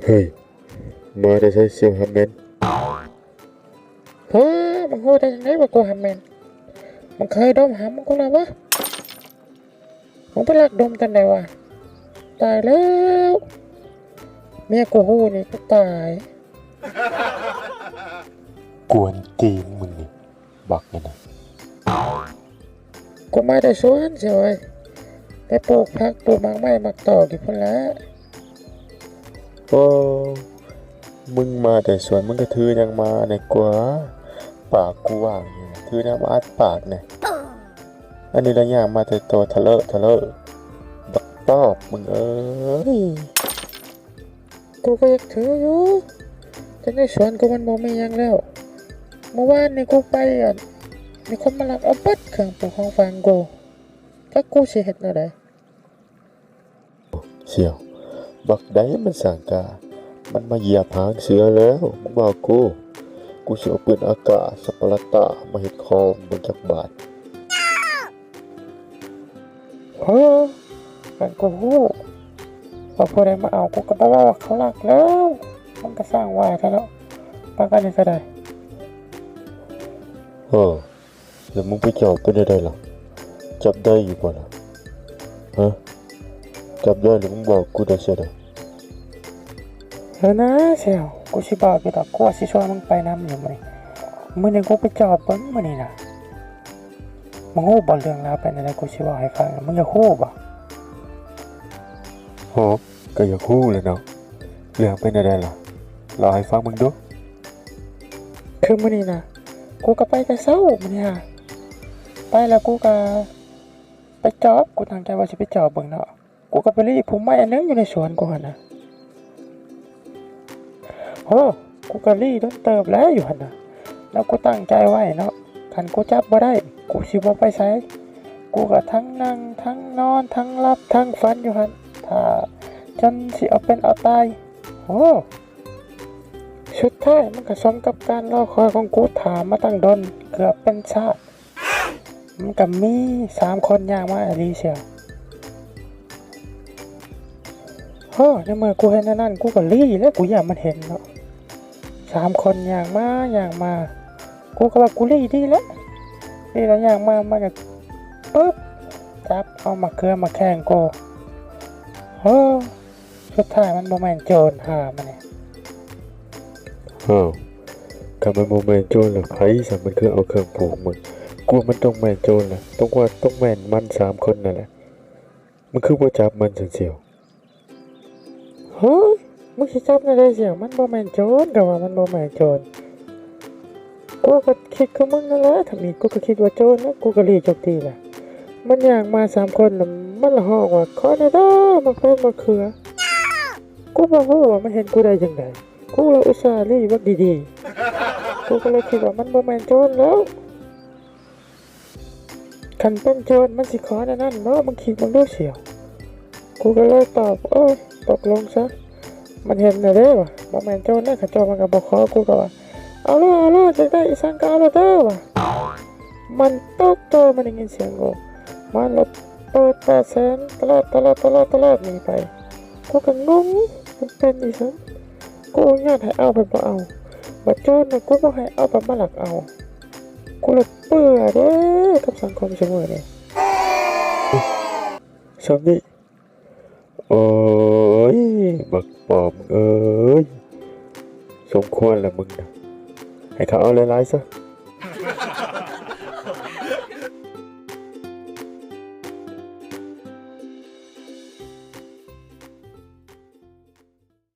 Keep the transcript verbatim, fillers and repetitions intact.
เฮ้ย มาแต่ไสเสี่ยวหำเหม็น เฮ้อ มึงฮู้ได้จั่งใดว่ากูหำเหม็น มึงเคยดมหำกูแล้ววะ มึงไปลักดมตอนใดวะ ตายแล้ว เมียกูฮู้นี่กูตาย กวนตีนมึงนี่ บักนั่นน่ะ กูมาแต่สวนเสี่ยวเอ้ย ไปปลูกผักปลูกหมากไม้หมากตอกอยู่พุ้นแหละ โอ้ มึงมาแต่สวน มึงก็ถือหยังมาเนี่ยกว่า ปากกูว่างอยู่นะ ถือหยังมาอัดปากเนี่ย อันนี้ละย่างมาแต่โตทะเลอะทะเลอะ บักปอบมึงเอ้ย กูก็อยากถืออยู่ แต่ในสวนกูมันบ่มีหยังแล้ว เมื่อวานนี่กูไปอ่ะ มีคนมาลักเอาเบิดเครื่องปลูกของฝากกู จักกูสิเฮ็ดแนวใด เสี่ยว บักใดมันสร้างกา มันมาเหยียบหางเสือแล้ว มึงบอกกู กูสิเอาปืนอากาศสปาร์ตามาเฮ็ดคอมมึงจักบาด เฮ้อ คันกูฮู้ว่าผู้ใดมาเอา กูก็บ่เว้าว่าเขาลักแล้ว มันก็สร้างว่าแท้เนาะ ปานกันนี่ก็ได้ เออ แล้วมึงไปจับเป็นได้ล่ะ จับได้อยู่บ่ล่ะ ฮะ จับได้แล้วมึงบอกกูได้เสียเด้อ เออนะเสี่ยว กูสิบอกอยู่ดอก กูว่าสิชวนมึงไปนำอยู่มื้อนี้ มื้อนี้กูไปจอบเบิ่งมื้อนี้นะ มึงฮู้บ่เรื่องราวเป็นอะไร กูสิบอกให้ฟัง มึงอยากฮู้บ่ โห ก็อยากฮู้แหละเนาะ เรื่องเป็นอะไรล่ะ เล่าให้ฟังมึงดู คือมื้อนี้นะ กูก็ไปแต่เช้ามื้อนี้ฮะ ไปแล้วกูก็ไปจอบ กูตั้งใจว่าสิไปจอบเบิ่งเนาะ กูก็ไปลีผู้ไม้อันหนึงอยู่ในสวนกูหั่นนะ โอ้ กูก็ลีดนเติบแล้วอยู่หั่นนะ แล้วกูตั้งใจไว้เนาะ คันกูจับบ่ได้ กูสิบ่ไปไส กูก็ทั้งนั่งทั้งนอนทั้งหลับทั้งฝันอยู่หั่น ถ้าจนสิเอาเป็นเอาตาย โอ้ สุดท้ายมันก็สมกับการรอคอยของกู ถ่ามาตั้งดน เกือบเป็นชาติ มันก็มีสามคนย่างมาอีหลีเสี่ยว โอ้ ในเมื่อกูเห็นอันนั้น กูก็ลีแล้ว กูย่านมันเห็นเนาะ สามคนย่างมาย่างมา กูก็ว่ากูลีดีแล้ว ลีแล้วย่างมา มันก็ปึ๊บ จับเอาหมากเขือหมากแข้งกู โอ้ สุดท้ายมันบ่แม่นโจร ห่ามันนี่ อ้าว คันมันบ่แม่นโจรแล้วไผซะ มันคือเอาเครื่องปลูกมึง กูว่ามันต้องแม่นโจรแหละ ต้องว่าต้องแม่นมันสามคนนั่นแหละ มึงคือบ่จับมันซั่นเสี่ยว เฮ้ย มึงสิจับแนวใดเสี่ยว มันบ่แม่นโจร ก็ว่ามันบ่แม่นโจร กูก็คิดคือมึงนั่นแหละ ทำอิดกูก็คิดว่าโจรนะ กูก็ลีจกตีแหละ มันย่างมาสามคนน่ะ มันละฮ้องว่า "ขอแหน่เด้อ หมากแตงหมากเขือ" กูบ่ฮู้ว่ามันเห็นกูได้จั่งใด กูเลยอุตส่าห์ลีบักดีๆ กูก็เลยคิดว่ามันบ่แม่นโจรแล้ว คันเป็นโจรมันสิขอแนวนั้นบ่ มึงคิดมึงดูเสี่ยว กูก็เลยตอบ "เออ ตกลงซะ มันเห็นน่ะเด้" ว่ะ "บ่แม่นโจรเด้ คันโจรมันก็บ่ขอ" กูก็ว่า "เอาโลด เอาโลด อยากได้อีสังก็เอาโลดเด้อ" ว่ะ มันตกใจ มันได้ยินเสียงกู มันเลยเปิดแปดแสนตะเลิด ตะเลิด ตะเลิด ตะเลิดหนีไป กูก็งง มันเป็นอีสัง กูอนุญาตให้เอา เพิ่นบ่เอา บัดโจรน่ะ กูบ่ให้เอา เพิ่นมาลักเอา กูเลยเบื่อเด้กับสังคมซุมื้อนี้ ส่ำนี้ โอ้ย บักปอบเอ้ย สมควรแล้วมึงน่ะ ให้เขาเอาหลายๆซะ